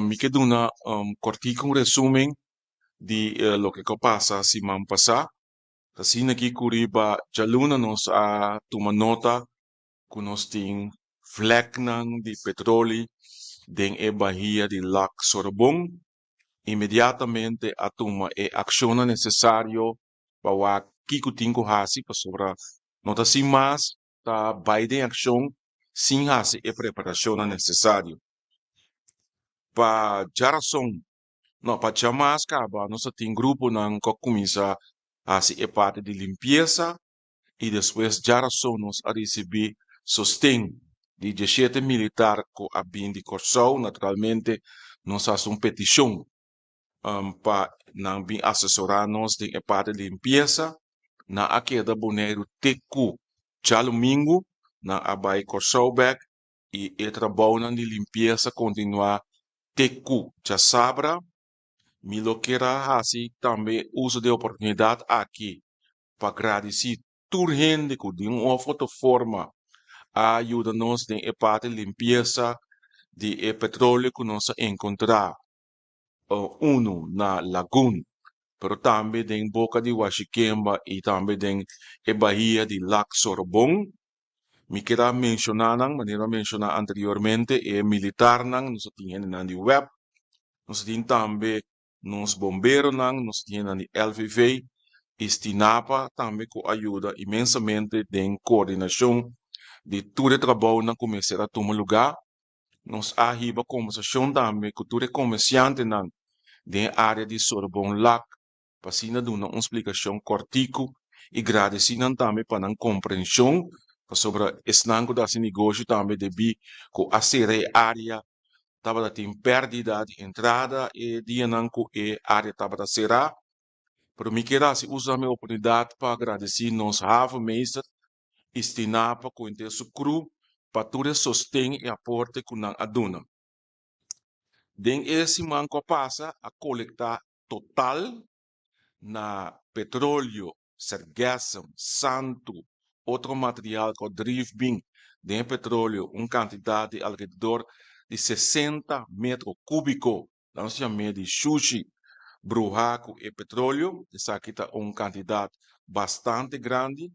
Mi ke duna kòrtiku un resumen di loke ku a pasa siman pasá. Asina aki ku riba djaluna nos a tuma nota ku nos tin vleknan di petroli den e bahia di Lac Sorobon. Inmediatamente a tuma e akshonnan nesesario pa wak kiko tin ku hasi, pasobra no ta sin mas ta bai den akshon sin hasi e preparashonnan nesesario. Pa djarason, no, pa djamas kaba nos a tin gruponan ku a kuminsá hasi e parti di limpiesa i despues djarason nos a risibí sosten di 17 militar ku a bin di Kòrsou. Naturalmente nos a hasi un petishon pa nan bin asesorá nos den e parti di limpiesa. Nan a keda Boneiru te ku djalumingu, nan a bai Kòrsou bèk i e trabounan di limpiesa kontinuá te ku djasabra. Mi lo kier a hasi tambe uso di e oportunidat aki pa gradisí tur hende ku di un òf otro forma a yuda nos den e parti limpiesa di e petróleo ku nos a enkontrá unu na Lagun, pero tambe den boka di Washikemba i tambe den e bahia di Lac Sorobon. Mi kier a menshoná nan, manera a menshoná anteriormente, e militarnan, nos a tin hendenan di web, nos a tin tambe nos bomberonan, nos a tin hendenan di LVV i Stinapa tambe ku a yuda inmensamente den koordinashon di tur e trabounan ku mester a tuma lugá. Nos a hiba kombersashon tambe ku tur e komersiantenan den e área di Sorobon Lac pa asina duna un splikashon kòrtiku i gradisí nan tambe pa nan komprenshon, pasobra esnan ku ta hasi negoshi tambe debí ku a sera e área tabata tin pèrdida di entrada e dianan ku e área tabata será. Pero mi kier hasi uso tambe e oportunidat pa gradisí nos havenmeester i Stinapa ku henter su crew pa tur e sosten i aporte ku nan a duna. Den e siman ku a pasa a kolektá total na petróleo, sargassum, santu, otro material ku a drif bin den e petróleo un kantidat di alrededor di 60 metro kúbiko, nos yam'é di shushi bruhá ku e petróleo. Esaki ta un kantidat bastante grandi.